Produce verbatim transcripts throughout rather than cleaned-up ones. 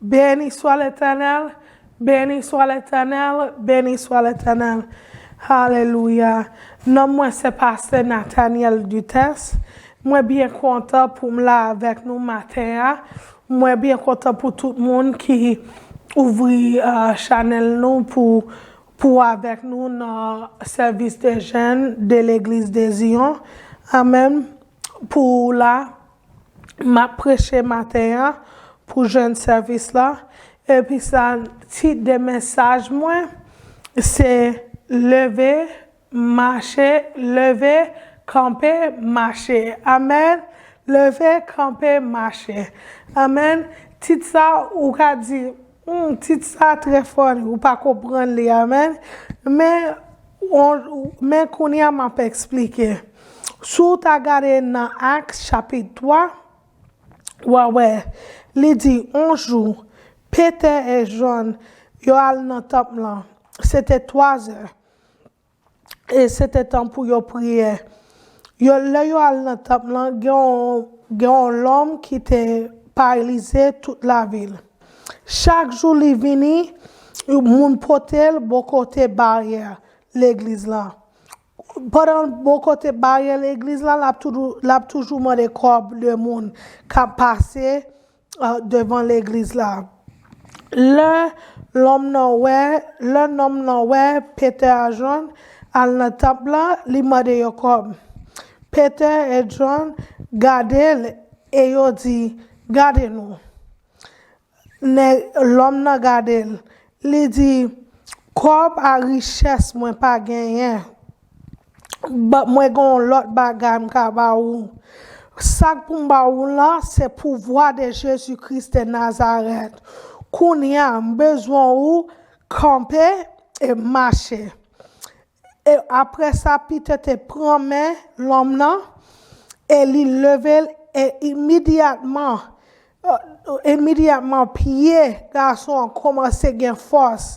Béni soit l'Éternel, béni soit l'Éternel, béni soit l'Éternel. Alelouya. Non mwen se pastè Nathaniel Dutes. Mwen byen kontan pou m la avèk nou maten an. Mwen byen kontan pou tout moun ki ouvri uh, chanèl nou pou pou avèk nou nan sèvis de jèn de legliz de Zion. Amèn. Pou la, m ap preche maten an pou jèn sèvis la. Epi sa, tit de mesaj mwen se leve, mache, leve, kanpe, mache. Amèn. Leve, kanpe, mache. Amèn. Tit sa ou ka di, hmm, tit sa trè funny, ou pa konprann li. Amèn. Men, men kounye a m ap eksplike. Si w ta gade nan Aks chapit twa, w a wè li di, yon jou, Petè e Jòn yo al nan tanp lan. Se te twazè. E se te tan pou yo priye. Yo, lè yo al nan tanp lan, gen yon, gen yon lòm ki te paralize tout lavil. Chak jou li vini, moun pote l bò kote baryè legliz lan. Pandan l bò kote baryè legliz lan, l ap toujou, l ap toujou mande kòb de moun k ap pase uh, devan legliz la. Lè lòm nan wè, lè nonm nan wè Petè a Jòn al nan tanp lan, li mande yo kòb. Petè e Jòn gade l e yo di, gade nou. Nèg, lòm nan gade l. Li di, kòb a richès mwen pa genyen. Mwen gen yon lòt bagay m ka ba ou. Sa k pou m ba ou la, se pouvwa de Jezi Kris de Nazarèt. Kounye a, m bezwen ou kanpe e mache. E apre sa, Pitè te pran men lòm nan e li leve l e imidyatman, imidyatman pye gason an kòmanse gen fòs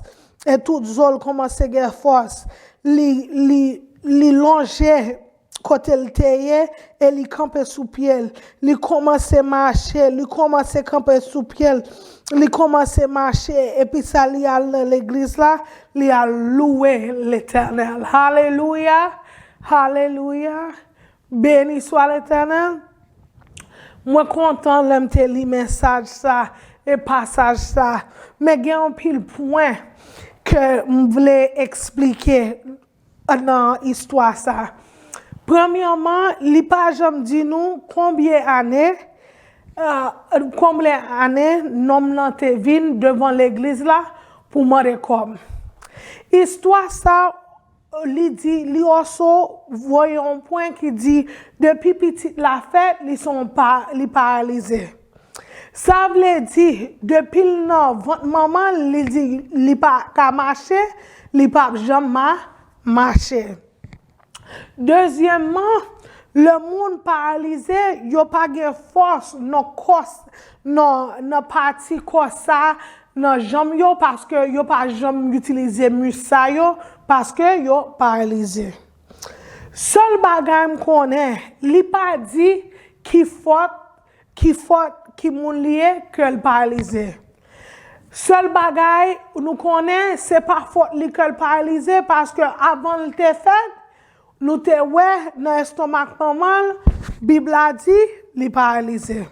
e tout zo l kòmanse gen fòs. Li, li, li lonje kote l te ye e li kanpe sou pye l. Li kòmanse mache, li kòmanse kanpe sou pye l. Li kòmanse mache, epi sa li al nan legliz la, li al louwe Letènèl. Alelouya! Alelouya! Beni swa Letènèl! Mwen kontan lè m te li mesaj sa e pasaj sa. Men gen anpil pwen ke m vle eksplike nan istwa sa. Premyèman, li pa janm di nou konbyen ane, konbyen ane nonm nan te vin devan legliz la pou mande kòb. Istwa sa, li di, li oso voye yon pwen ki di depi pitit la fèt, li se yon pa, li paralize. Sa vle di, depi l nan vant manman l, li di li pa ka mache, li p ap janm ma, mache. Dezyèmman, lè moun paralize, yo pa gen fòs nan kò, nan, nan pati kò sa, nan janm yo, paske yo pa janm itilize mis sa yo, paske yo paralize. Sèl bagay m konnen, li pa di ki fòt ki fòt ki moun li ye ke l paralize. Sèl bagay nou konnen, se pa fòt li ke l paralize, paske avan l te fèt, nou te wè nan estomak manman l, Bib la di li paralize.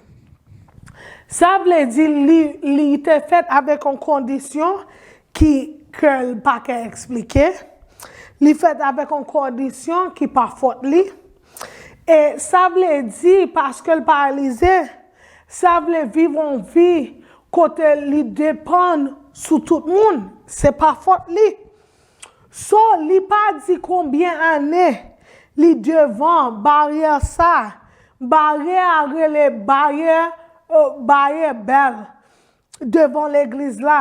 Sa vle di li, li te fèt avèk yon kondisyon ki, ke l pa ka eksplike. Li fèt avèk yon kondisyon ki pa fòt li. E sa vle di, paske l paralize, sa vle viv yon vi kote li depann sou tout moun. Se pa fòt li. So, li pa di konbyen ane li devan baryè sa. Baryè a rele baryè, euh, baryè bèl devan legliz la.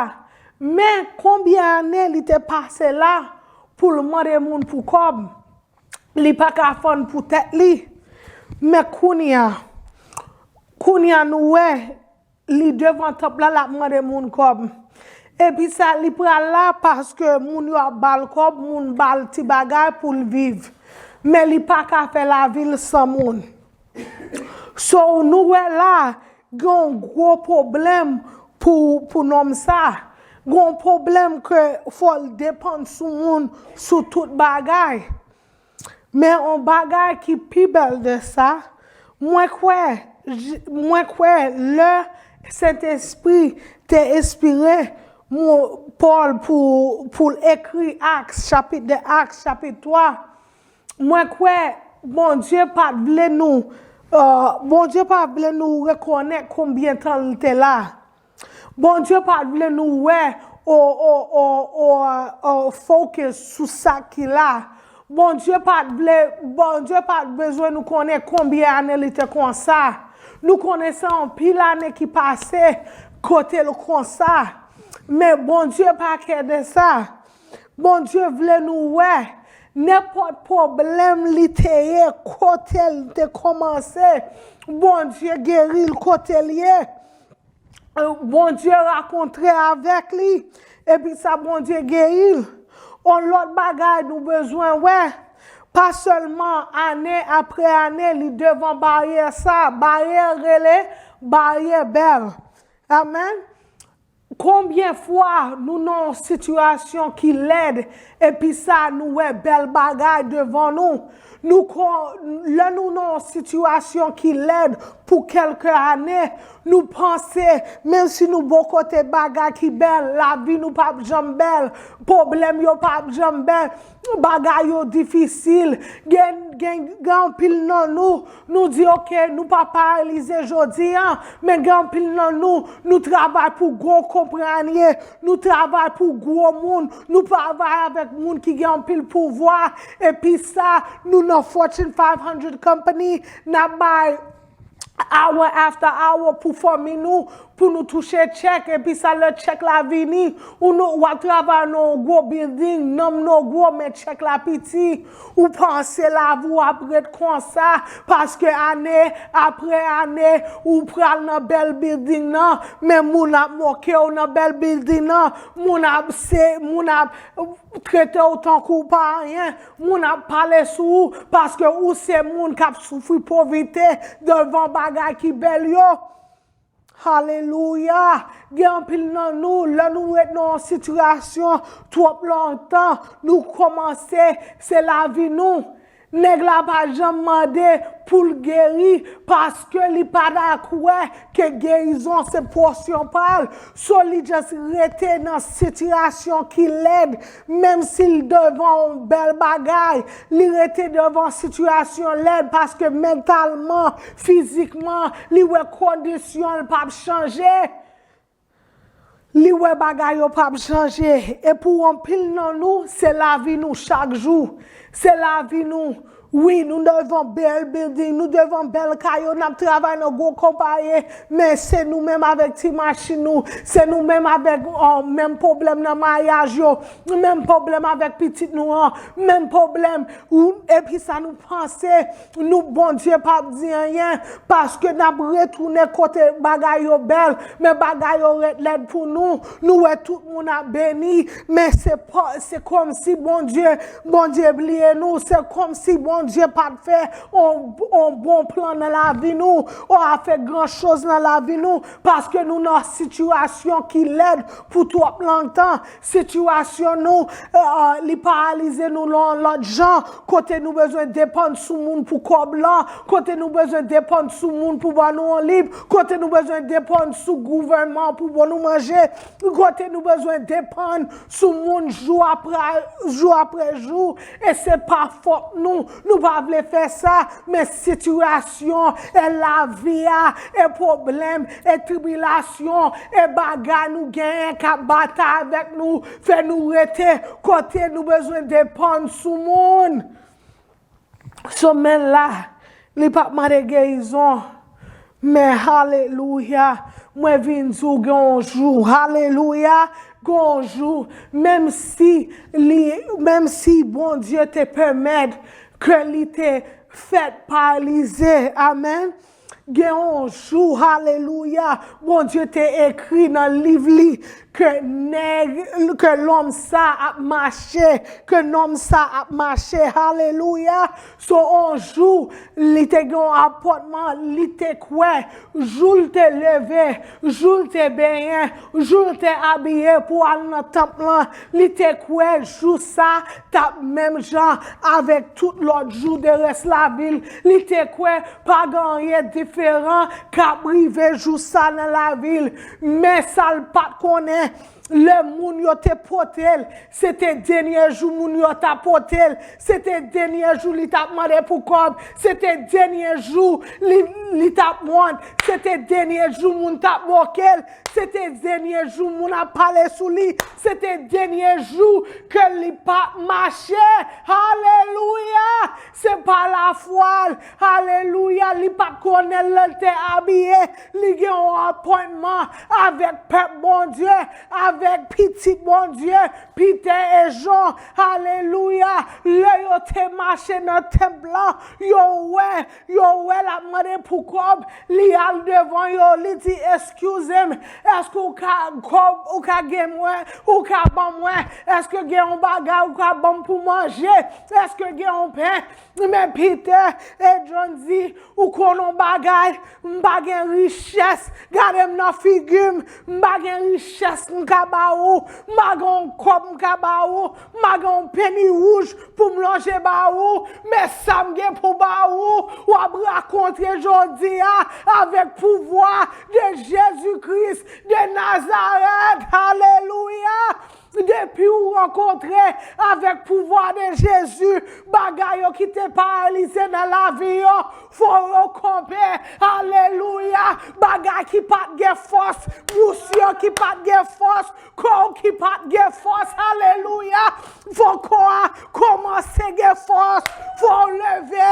Men konbyen ane li te pase la pou l mande moun pou kòb? Li pa ka fann pou tèt li. Men kounye a, kounye a nou wè, li devan tanp la, l ap mande moun kòb. Epi sa, li pral la paske moun yo ap ba l kòb, moun ba l ti bagay pou l viv. Men li pa ka fè lavi l san moun. So, nou wè la, Gen yon gwo pwoblèm pou, pou nonm sa. Gen yon pwoblèm ke fò l depann sou moun, sou tout bagay. Men yon bagay ki pi bèl de sa, mwen kwè, j-, mwen kwè lè Sentespri te enspire mo-, Pòl pou, pou l ekri Acts, chapit de Acts, chapit twa, mwen kwè Bondye pa t vle nou, euh, Bondye pa vle nou rekonèt konbyen tan l te la. Bondye pa t vle nou wè o, o, o, o, o focus sou sa ki la. Bondye pa t vle, Bondye pa t bezwen nou konnen konbyen ane li te konsa. Nou konnen se anpil ane ki pase kote l konsa. Men Bondye pa kè de sa. Bondye vle nou wè nenpòt pwoblèm li te ye, kote l te kòmanse, Bondye geri l kote l ye. Bondye rakontre avèk li, epi sa Bondye geri l. On lòt bagay nou bezwen wè, pa sèlman ane apre ane, li devan baryè sa, baryè rele baryè bèl. Amèn. Konbyen fwa nou nan yon sitiyasyon ki lèd, epi sa nou wè bèl bagay devan nou? Nou ko-, lè nou nan yon sitiyasyon ki lèd pou kèlke ane, nou panse, menm si nou bò kote bagay ki bèl, lavi nou p ap janm bèl, pwoblèm yo p ap janm bèl, bagay yo difisil, gen, gen, gen anpil nan nou, nou di, "Oke, nou pa paralize jodi a," men gen anpil nan nou, nou travay pou gwo konpanye, nou travay pou gwo moun, nou travay avèk moun ki gen anpil pouvwa, epi sa, nou nan Fortune five hundred company, n ap bay hour after hour pou fanmi nou, pou nou touche chèk, epi sa lè chèk la vini, ou nou, w ap travay nan yon gwo building, nonm nou gwo, men chèk la piti. Ou panse lavi w ap ret konsa, paske ane apre ane, ou pral nan bèl building nan, men moun ap moke w nan bèl building nan, moun ap se, moun ap trete w tankou w pa anyen, moun ap pale sou ou, paske ou se moun k ap soufri povrete devan bagay ki bèl yo. Alelouya! Gen anpil nan nou, lè nou ret nan yon sitiyasyon twòp lontan, nou kòmanse, se lavi nou. Nèg la pa janm mande pou l geri, paske li pa ta kwè ke gerizon se pòsyon pa l. So, li just rete nan sitiyasyon ki lèd, menm si l devan yon bèl bagay, li rete devan sitiyasyon lèd, paske mantalman, fizikman, li wè kondisyon l p ap chanje. Li wè bagay yo p ap chanje. E pou anpil nan nou, se lavi nou chak jou. Se lavi nou. Wi, nou devan bèl building, nou devan bèl kay yo, n ap travay nan gwo konpayi, men se nou menm avèk ti machin nou, se nou menm avèk, uh, menm pwoblèm nan maryaj yo, menm pwoblèm avèk pitit nou an, menm pwoblèm, ou, epi sa nou panse, nou, Bondye p ap di anyen, paske n ap retounen kote bagay yo bèl, men bagay yo ret lèd pou nou. Nou wè tout moun ap beni, men se pa, se kòmsi Bondye, Bondye bliye nou, se kòmsi Bondye pa t fè on, on bon plan nan lavi nou, ou a fè gran choz nan lavi nou, paske nou nan sitiyasyon ki lèd pou twòp lontan. Sitiyasyon nou, eh, li paralize nou nan yon lòt jan, kote nou bezwen depann sou moun pou kòb lan, kote nou bezwen depann sou moun pou ban nou yon liv, kote nou bezwen depann sou gouvènman pou ban nou manje, kote nou bezwen depann sou moun jou apre, jou apre jou, e se pa fòt nou, nou pa vle fè sa, men sitiyasyon, e lavi a, e pwoblèm, e tribilasyon, e bagay nou genyen k ap batay avèk nou, fè nou rete kote nou bezwen depann sou moun. Semèn la, li p ap mande gerizon, men alelouya, mwen vin di w gen yon jou, alelouya, gen yon jou, menm si li, menm si Bondye te pèmèt ke li te fèt paralize, amèn, Gen yon jou, alelouya, Bondye te ekri nan liv li ke nèg, ke lòm sa ap mache, ke nonm sa ap mache, alelouya. So, yon jou, li te gen yon apòntman, li te kwè, jou l te leve, jou l te benyen, jou l te abiye pou al nan tanp lan, li te kwè jou sa t ap menm jan avèk tout lòt jou de rès lavi l. Li te kwè pa gen anyen diferan k ap rive jou sa nan lavi l. Men sa l pa t konnen, lè moun yo te pote l, se te dènye jou moun yo t ap pote l, se te dènye jou li t ap mande pou kòb, se te dènye jou li, li t ap wont, se te dènye jou moun t ap moke l, se te dènye jou moun ap pale sou li, se te dènye jou ke li p ap mache. Alelouya! Se pa lafwa l. Alelouya! Li pa t konnen lè l te abiye. Li gen yon apòntman avèk pèp Bondye, avèk pitit Bondye, Pitè e Jan. Alelouya! Lè yo te mache nan tanp lan, yo wè, yo wè l ap mande pou kòb. Li al devan yo, li di, "Eskize m, èske ou ka kòb, ou ka gen mwen, ou ka ban mwen? Èske gen yon bagay ou ka ban m pou manje? Èske gen yon pen?" Men Pitè e Jan di, "Ou konn yon bagay, m pa gen richès, gade m nan figi m, m pa gen richès m ka ba ou, m pa gen yon kòb m ka ba ou, m pa gen yon peni wouj pou m lonje ba ou, men sa m gen pou ba ou, w ap rakonte jodi a avèk pouvwa de Jezi Kris de Nazarèt." Alelouya! Depi ou rankontre avèk pouvwa de Jezi, bagay yo ki te paralize nan lavi yo, fò yo kanpe. Alelouya! Bagay ki pa t gen fòs, bous yo ki pa t gen fòs, kò w ki pa t gen fòs. Alelouya! Fò kò a kòmanse gen fòs. Fò w leve,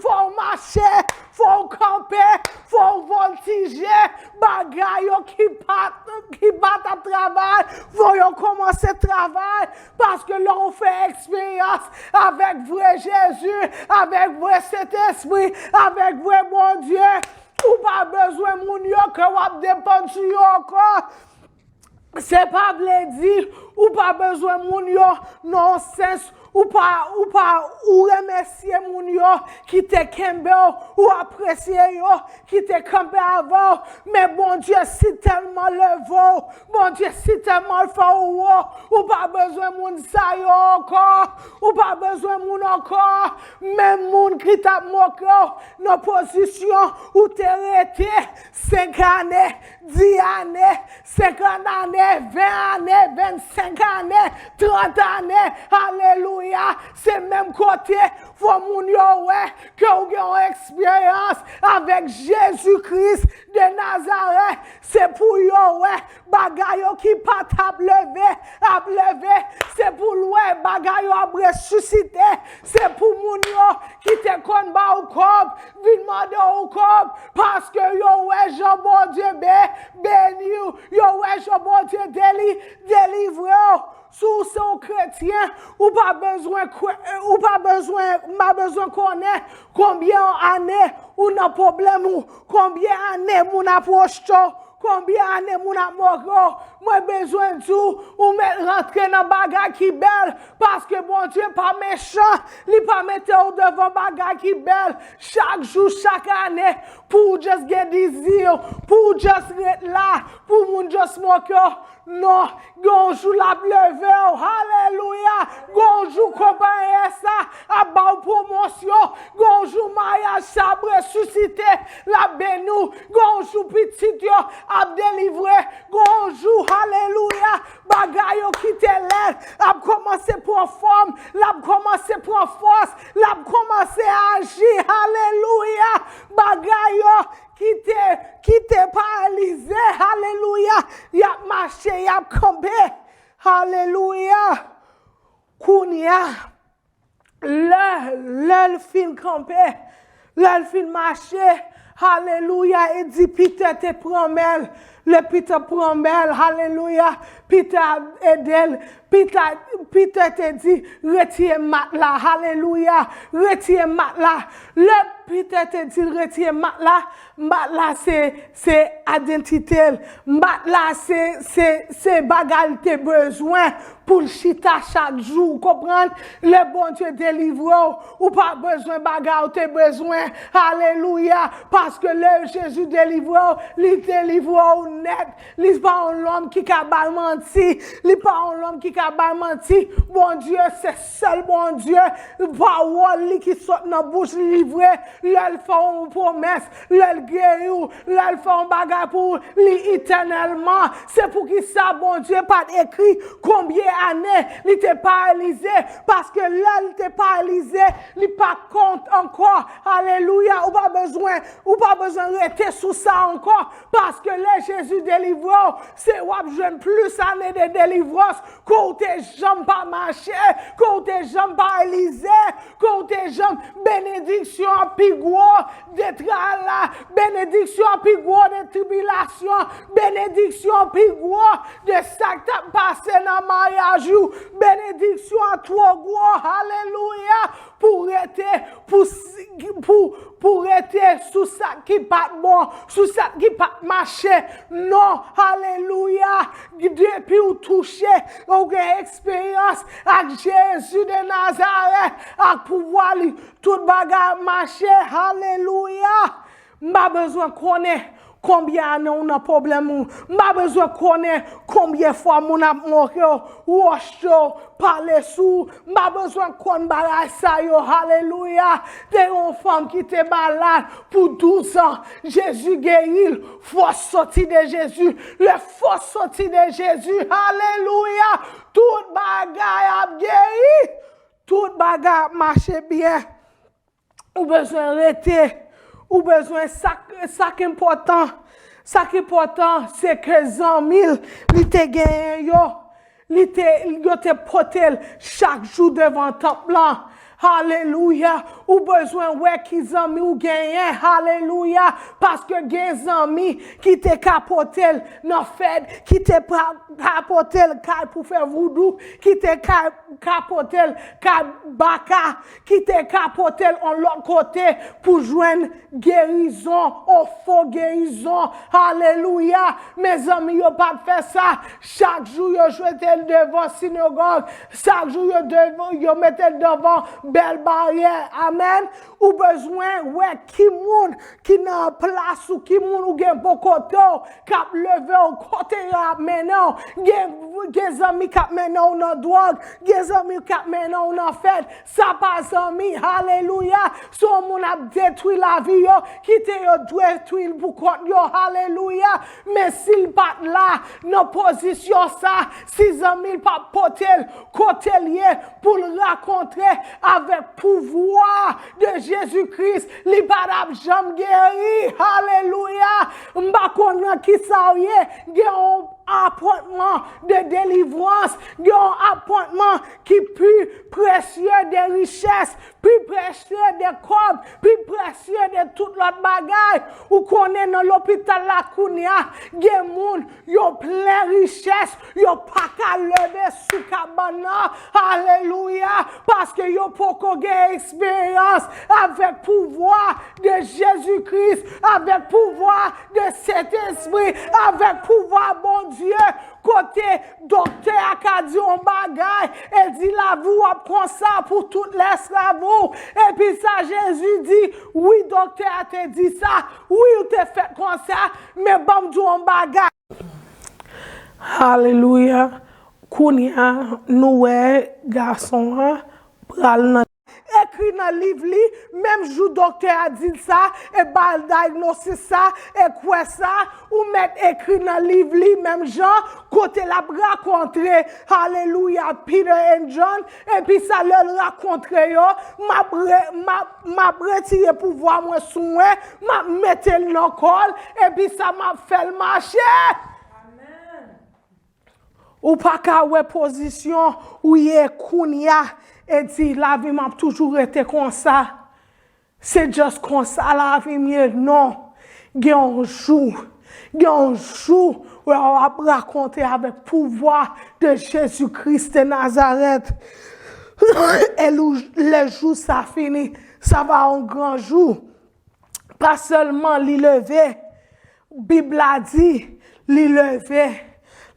fò w mache, fò w kanpe, fò w vòltije. Bagay yo ki pa t, ki pa t ap travay, fò yo kòmanse travay. Paske lè w fè eksperyans avèk vrè Jezi, avèk vrè Sentespri, avèk vrè Bondye, ou pa bezwen moun yo ke w ap depann sou yo ankò. Se pa vle di ou pa bezwen moun yo nan yon sens, ou pa, ou pa, ou remèsye moun yo ki te kenbe w, ou apresye yo ki te kanpe avè w, men Bondye si tèlman leve w, Bondye si tèlman fè w wo, ou pa bezwen moun sa yo ankò, ou pa bezwen moun ankò, menm moun ki t ap moke w nan pozisyon ou te rete, senk ane, dis ane, senkant ane, ven ane, vennsenk ane, trant ane, alelouya, se menm kote, fò moun yo wè ke w gen yon eksperyans avèk Jezi Kris de Nazarèt, se pou yo wè bagay yo ki pa t ap leve, ap leve, se pou l wè bagay yo ap resisite, se pou moun yo ki te konn ba w kòb, vin mande w kòb, paske yo wè jan Bondye be-, beni w, yo wè jan Bondye deli-, delivre w. Si w se yon kretyen, ou pa bezwen kwè, ou pa bezwen, m pa bezwen konnen konbyen ane ou nan pwoblèm ou, konbyen ane moun ap rejte w, konbyen ane moun ap moke w. Mwen bezwen di w, ou mèt rantre nan bagay ki bèl, paske Bondye pa mechan, li pa mete w devan bagay ki bèl. Chak jou, chak ane, pou w just gen dezi, pou w just ret la, pou moun just moke w. Non, gen yon jou l ap leve w, alelouya. Gen yon jou konpanye sa ap ba w pwomosyon. Gen yon jou maryaj sa ap resisite, l ap beni w. Gen yon jou pitit yo ap delivre. Gen yon jou, alelouya, bagay yo ki te lèd ap kòmanse pran fòm, l ap kòmanse pran fòs, l ap kòmanse aji, alelouya. Bagay yo ki te, ki te paralize, alelouya, y ap mache, y ap kanpe, alelouya. Kounye a, lè, lè l fin kanpe, lè l fin mache, alelouya, e di Pitè te pran men l. Lè Pitè pran men l, alelouya, Pitè ede l. Pitè, Pitè te di, "Retire mat la, alelouya, retire mat la." Lè Sèvitè te di l retire matla, matla se, se idantite l, matla se, se, se bagay l te bezwen pou l chita chak jou, ou konprann? Lè Bondye delivre w, ou pa bezwen bagay ou te bezwen, alelouya, paske lè Jezi delivre w, li delivre w nèt. Li pa yon lòm ki ka bay manti. Li pa yon lòm ki ka bay manti. Bondye se sèl Bondye. Pawòl li ki sot nan bouch li vre. Lè l fè yon pwomès, lè l geri w, lè l fè yon bagay pou ou, li etènèlman. Se poukisa Bondye pa t ekri konbyen ane li te paralize, paske lè l te paralize, li pa kont ankò. Alelouya, ou pa bezwen, ou pa bezwen rete sou sa ankò. Paske lè Jezi delivre w, se w ap jwenn plis ane de delivrans ke w te janm pa mache, ke w te janm pa elize, ke w te janm. Benediksyon an pi gwo de travay la, benediksyon an pi gwo de tribilasyon, benediksyon an pi gwo de sa k t ap pase nan maryaj ou, benediksyon an twò gwo, alelouya, pou w rete, pou, pou, pou w rete sou sa ki pa t bon, sou sa ki pa t mache. Non, alelouya. Depi w touche, ou gen eksperyans ak Jezi de Nazarèt, ak pouvwa li, tout bagay ap mache. Alelouya. M pa bezwen konnen konbyen ane w nan pwoblèm ou. M pa bezwen konnen konbyen fwa moun ap montre w, woche w, pale sou ou. M pa bezwen konn bagay sa yo. Alelouya. Te yon fanm ki te malad pou douz an. Jezi geri l. Fòs soti de Jezi. Lè fòs soti de Jezi, alelouya, tout bagay ap geri. Tout bagay ap mache byen. Ou bezwen rete. Ou bezwen sa, sa k enpòtan. Sa k enpòtan, se ke zanmi l, li te genyen yo. Li te, yo te pote l chak jou devan tanp lan. Alelouya. Ou bezwen wè ki zanmi ou genyen. Alelouya. Paske gen zanmi ki te ka pote l nan fèt, ki te pa, ka pote l kay pou fè voudou, ki te ka, ka pote l kay baka, ki te ka pote l yon lòt kote pou jwenn gerizon, yon fo gerizon. Alelouya! Mezanmi, yo pa t fè sa. Chak jou, yo jete l devan sinagòg. Chak jou, yo, devan, yo mete l devan bèl baryè. Amèn. Ou bezwen wè ki moun ki nan plas ou, ki moun ou gen bò kote w, k ap leve w, kote yo ap mennen w. Gen, gen zanmi k ap mennen w nan dwòg, gen zanmi k ap mennen w nan fèt. Sa pa zanmi, alelouya. Si yon moun ap detwi lavi yo, kite yo detwi l pou kont yo, alelouya. Men si l pa t la, nan pozisyon sa, si zanmi l pa pote l kote l ye pou l rakontre avèk pouvwa de Jezi Kris, li pa t ap janm geri. Alelouya! M pa konn nan kisa w ye, gen yon apwentman de delivrans, gen yon apwentman ki pi presye de richès, pi presye de kòb, pi presye de tout lòt bagay. Ou konnen nan lopital la kounye a, gen moun, yo plen richès, yo pa ka leve sou kabann nan. Alelouya! Paske yo poko gen eksperyans avèk pouvwa de Jezi Kris, avèk pouvwa de Sentespri, avèk pouvwa Bondye. Kote doktè a ka di yon bagay, e di lavi w ap konsa pou tout lès lavi w. Epi sa Jezi di, wi, doktè a te di sa, wi, ou te fèt konsa, men ban m di w yon bagay. Alelouya. Kounye a, nou wè gason an pral nan ekri nan liv li, menm jou doktè a di l sa, e ba l dayagnosis sa, e kwè sa, ou mèt ekri nan liv li, menm jan, kote l ap rakontre, alelouya, Peter and John, epi sa, lè l rakontre yo, m ap re-, m ap, m ap retire pouvwa mwen sou mwen, m ap mete l nan kò l, epi sa, m ap fè l mache. Ou pa ka wè pozisyon ou ye kounye a e di, lavi m ap toujou rete konsa. Se just konsa lavi m ye. Non. Gen yon jou, gen yon jou, w ap rakonte avèk pouvwa de Jezi Kris de Nazarèt. E lou-, lè jou sa fini, sa va yon gran jou. Pa sèlman li leve, Bib la di, li leve.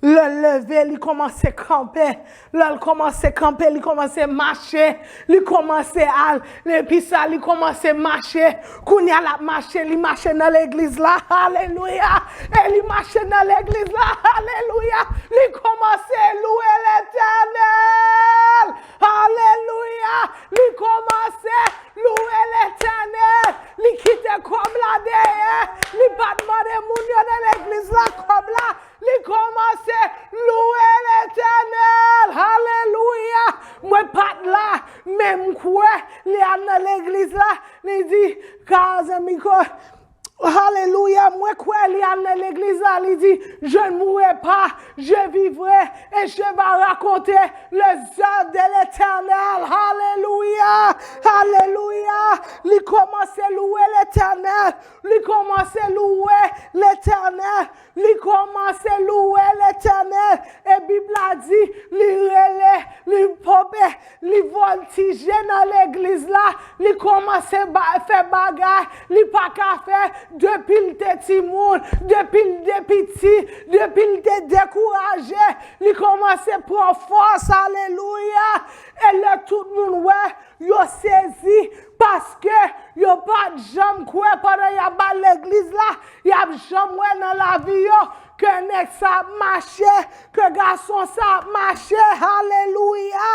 Lè l leve, li kòmanse kanpe. Lè l kòmanse kanpe, li kòmanse mache. Li kòmanse al. Epi sa, li kòmanse mache. Kounye a, l ap mache. Li mache nan legliz la. Alelouya. E li mache nan legliz la. Alelouya. Li kòmanse louwe Letènèl. Alelouya. Li kòmanse louwe Letènèl. Li kite kòb la dèyè. Li pa t mande moun yo nan legliz la kòb la. Li kòmanse louwe Letènèl. Alelouya. Mwen pa t la, men m kwè li al nan legliz la. Li di, Kazemiko, alelouya, mwen kwè li al nan legliz la, li di, je ne mourrai pas, je vivrai et je vais raconter les œuvres de l'Éternel. Alelouya, alelouya. Li kòmanse louwe Letènèl. Li kòmanse louwe Letènèl. Li kòmanse louwe Letènèl. E Bib la di, li rele, li ponpe, li vòltije nan legliz la. Li kòmanse ba, fè bagay li pa ka fè depi l te timoun, depi l te piti, depi l te dekouraje. Li kòmanse pran fòs, alelouya. E lè tout moun wè, yo sezi, paske yo pa t janm kwè pandan y ap al legliz la, y ap janm wè nan lavi yo ke nèg sa ap mache, ke gason sa ap mache. Alelouya.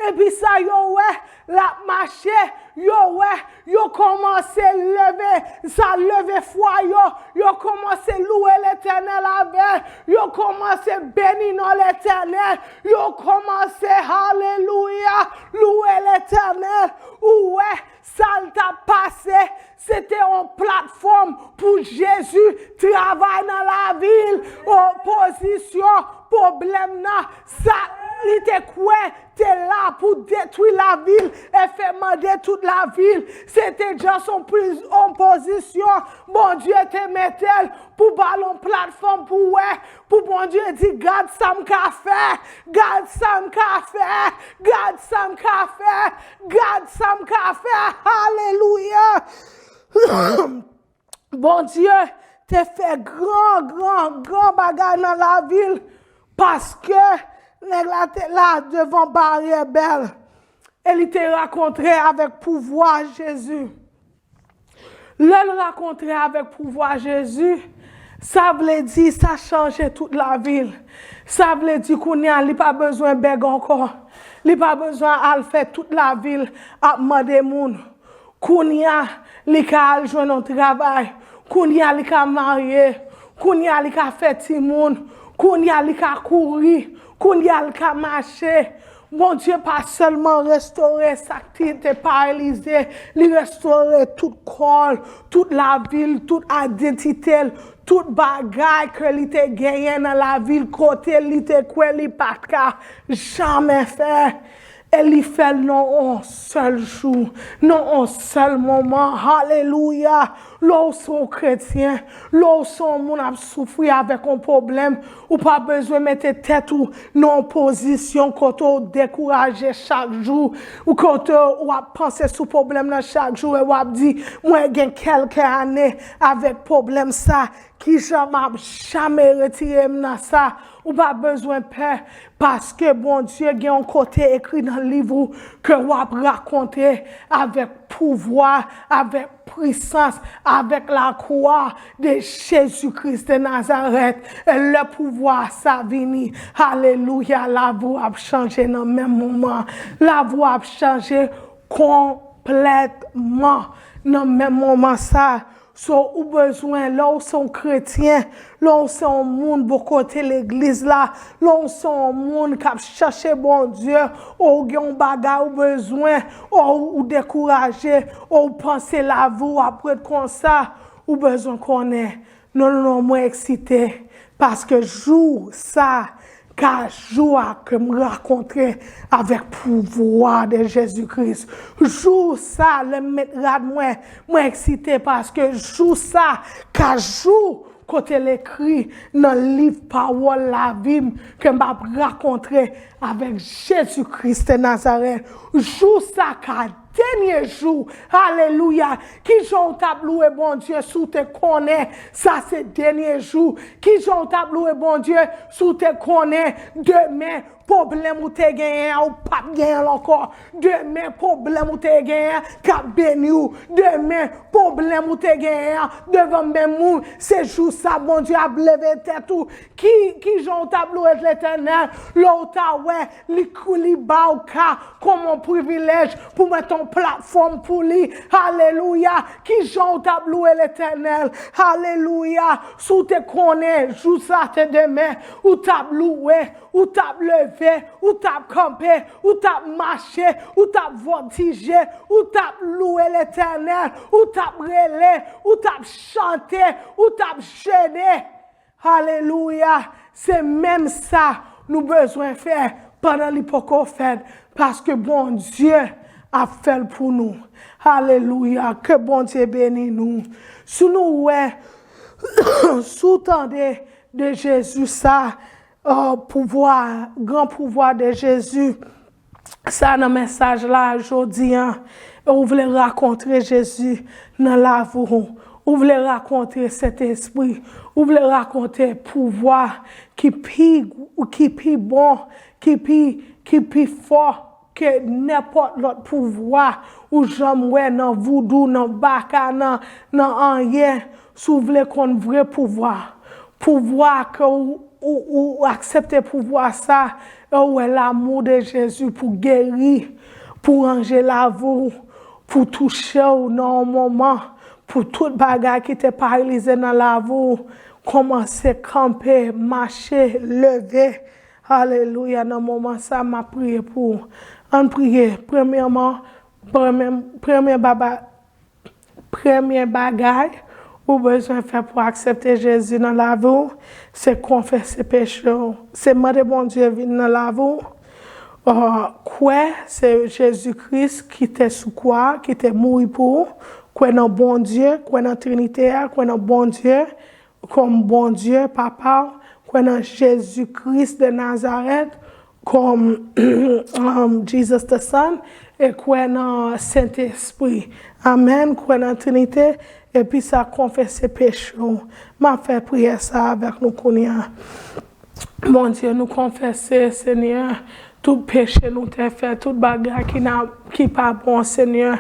Epi sa yo wè, l ap mache, yo wè, yo kòmanse leve, sa leve fwa yo, yo kòmanse louwe Letènèl avè l, yo kòmanse beni non Letènèl, yo kòmanse, alelouya, louwe Letènèl. Ou wè, sa l t ap pase, se te yon platfòm pou Jezi travay nan lavi l. Opozisyon, pwoblèm nan, sa li te kwè te la pou detwi lavi l e fè mande tout lavi l. Se te just yon pri-, yon pozisyon Bondye te mete l pou ba l yon platfòm pou wè, pou Bondye di, gad sa m ka fè, gad sa m ka fè, gad sa m ka fè, gad sa m ka fè. Alelouya! Bondye te fè gran, gran, gran bagay nan lavi l, paske nèg la te la devan baryè bèl e li te rakontre avèk pouvwa Jezi. Lè l rakontre avèk pouvwa Jezi, sa vle di sa chanje tout lavi l. Sa vle di kounye a li pa bezwen bèg ankò. Li pa bezwen al fè tout lavi l ap mande moun. Kounye a, li ka al jwenn yon travay. Kounye a, li ka marye. Kounye a, li ka fè timoun. Kounye a, li ka kouri. Kounye a, li ka mache. Bondye pa sèlman restore sa ki te paralize, li restore tout kò l, tout lavi l, tout idantite l, tout bagay ke li te genyen nan lavi l, kote li te kwè li pa t ka janmen fè. E li fè l nan yon sèl jou, nan yon sèl moman. Alelouya! Lè w se yon kretyen, lè w se yon moun ap soufri avèk yon pwoblèm, ou pa bezwen mete tèt ou nan yon pozisyon kote w dekouraje chak jou, ou kote w ap panse sou pwoblèm nan chak jou e w ap di, mwen gen kèlke ane avèk pwoblèm sa, kijan m ap janmen retire m nan sa? Ou pa bezwen pè, paske Bondye gen yon kote ekri nan liv ou ke w ap rakonte avèk pouvwa, avèk pwisans, avèk laglwa de Jezi Kris de Nazarèt. E lè pouvwa sa vini, alelouya, lavi w ap chanje nan menm moman. Lavi w ap chanje konplètman nan menm moman sa. So, ou bezwen, lè w se yon kretyen, lè w se yon moun bò kote legliz la, lè w se yon moun k ap chache Bondye, ou gen yon bagay ou bezwen, ou, ou dekouraje, ou panse lavi w ap ret konsa, ou bezwen konnen, non, non, non, mwen eksite, paske jou sa, ka jou a ke m rakontre avèk pouvwa de Jezi Kris. Jou sa, lè m met rad mwen, mwen eksite paske jou sa, ka jou kote l ekri nan liv pawòl lavi m ke m ap rakontre avèk Jezi Kris de Nazarèt. Jou sa ka dènye jou. Alelouya. Kijan w t ap lwe Bondye si w te konnen sa se dènye jou? Kijan w t ap lwe Bondye si w te konnen demen pwoblèm ou te genyen an, ou p ap genyen l ankò? Demen pwoblèm ou te genyen an k ap beni w. Demen pwoblèm ou te genyen an devan menm ou, se jou sa Bondye ap leve tèt ou. Ki, kijan w t ap lwe Letènèl lè w ta wè li, li ba w ka kòm yon privilèj pou mete yon platfòm pou li? Alelouya! Kijan w t ap lwe Letènèl? Alelouya! Si w te konnen jou sa te demen, ou t ap lwe, ou t ap leve, ou t ap kanpe, ou t ap mache, ou t ap vòtije, ou t ap lwe Letènèl, ou t ap rele, ou t ap chante, ou t ap jene. Alelouya! Se menm sa nou bezwen fè pandan li poko fèt, paske Bondye ap fè l pou nou. Alelouya! Ke Bondye beni nou. Si nou wè, si w tande de Jezi sa, uh, pouvwa, gran pouvwa de Jezi, sa nan mesaj la jodi an, e ou vle rakontre Jezi nan lavi w, ou vle rakontre Sentespri, ou vle rakontre pouvwa ki pi, ki pi bon, ki pi, ki pi fò ke nenpòt lòt pouvwa ou janm wè nan voudou, nan baka, nan, nan anyen. Si w vle konn vre pouvwa, pouvwa ke ou, ou, ou, ou aksepte pouvwa sa, e ou wè lamou de Jezi pou geri, pou ranje lavi w, pou touche w nan yon moman, pou tout bagay ki te paralize nan lavi w kòmanse kanpe, mache, leve. Alelouya, nan moman sa, m ap priye pou ou. Ann priye. Premyèman, premye, premye baba, premye bagay ou bezwen fè pou aksepte Jezi nan lavi w, se konfese peche w. Se mande Bondye vin nan lavi w. Uh, kwè se Jezi Kris ki te sou kwa, ki te mouri pou ou. Kwè nan Bondye, kwè nan Trinite a, kwè nan Bondye kòm Bondye, Papa w, kwè nan Jezi Kris de Nazarèt kòm, um, Jesus the Son, e kwè nan Sentespri. Amèn. Kwè nan Trinite, epi sa konfese peche w. M ap fè priyè sa avèk nou kounye a. Bondye, nou konfese, Senyè, tout peche nou te fè, tout bagay ki n ap, ki pa bon, Senyè.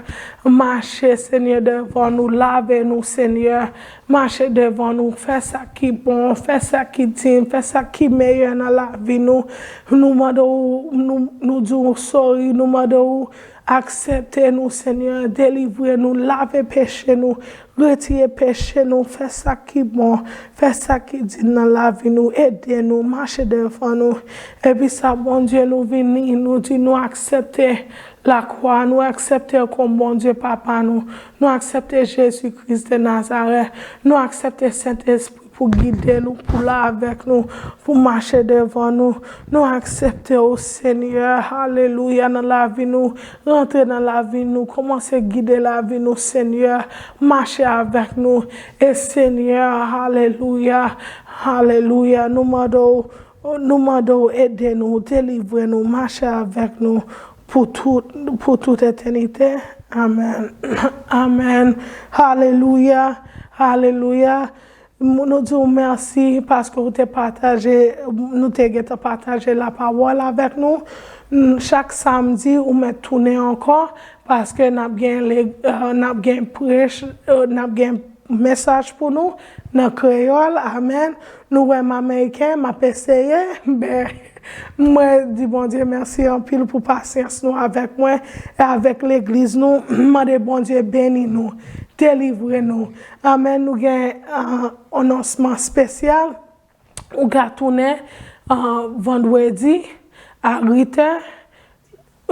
Mache, Senyè, devan nou, lave nou, Senyè. Mache devan nou, fè sa ki bon, fè sa ki diy, fè sa ki meyè nan lavi nou. Nou mande w, nou, nou di w sòri, nou mande w aksepte nou, Senyè, delivre nou, lave peche nou, retire peche nou, fè sa ki bon, fè sa ki diy nan lavi nou, ede nou, mache devan nou. Epi sa, Bondye, nou vini, nou di nou aksepte lakwa, nou aksepte w kòm Bondye Papa nou, nou aksepte Jezi Kris de Nazarèt, nou aksepte Sentespri pou gide nou, pou la avèk nou, pou mache devan nou. Nou aksepte w, Senyè, alelouya, nan lavi nou. Rantre nan lavi nou, kòmanse gide lavi nou, Senyè. Mache avèk nou. E Senyè, alelouya, alelouya, nou mande w, nou mande w ede nou, delivre nou, mache avèk nou pou tout, pou tout etènite. Amèn. Amèn. Alelouya, alelouya. M-, nou di w mèsi paske w te pataje, nou te gentan pataje lapawòl avèk nou. N-, chak samdi, ou mèt tounen ankò, paske n ap gen le-, eh, n ap gen prech, eh, n ap gen mesaj pou nou nan kreyòl. Amèn. Nou wè m ameriken, m ap eseye, men mwen di Bondye mèsi anpil pou pasyans nou avèk mwen e avèk legliz nou. M mande Bondye beni nou, delivre nou. Amèn. Nou gen, ah, anonsman espesyal. Ou ka tounen, ah, vandredi a uit è.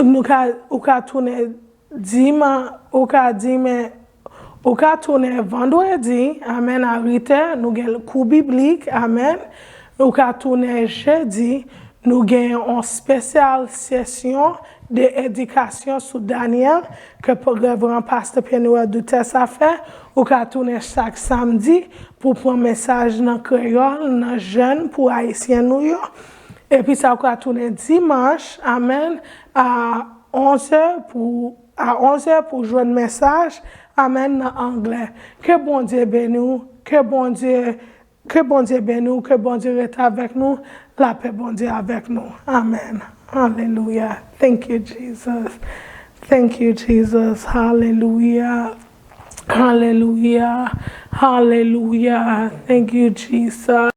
Nou ka, ou ka tounen diman, ou ka dimen, ou ka tounen vandredi, amèn, a uit è, nou gen kou biblik, amèn. Ou ka tounen jedi, nou gen yon espesyal sesyon de edikasyon sou Danyèl ke p-, Reveran Pastè Pierre Noël Duterte a fè. Ou ka tounen chak samdi pou pran mesaj nan kreyòl, nan jèn pou Ayisyen nou yo. Epi sa, ou ka tounen dimanch, amèn, a onz è pou a onz è pou jwenn mesaj, amèn, nan anglè. Ke Bondye beni w, ke Bondye, ke Bondye beni w, ke Bondye rete avèk nou, lapè Bondye avèk nou. Amèn. Alelouya. Thank you, Jesus. Thank you, Jesus. Hallelujah. Hallelujah. Hallelujah. Thank you, Jesus.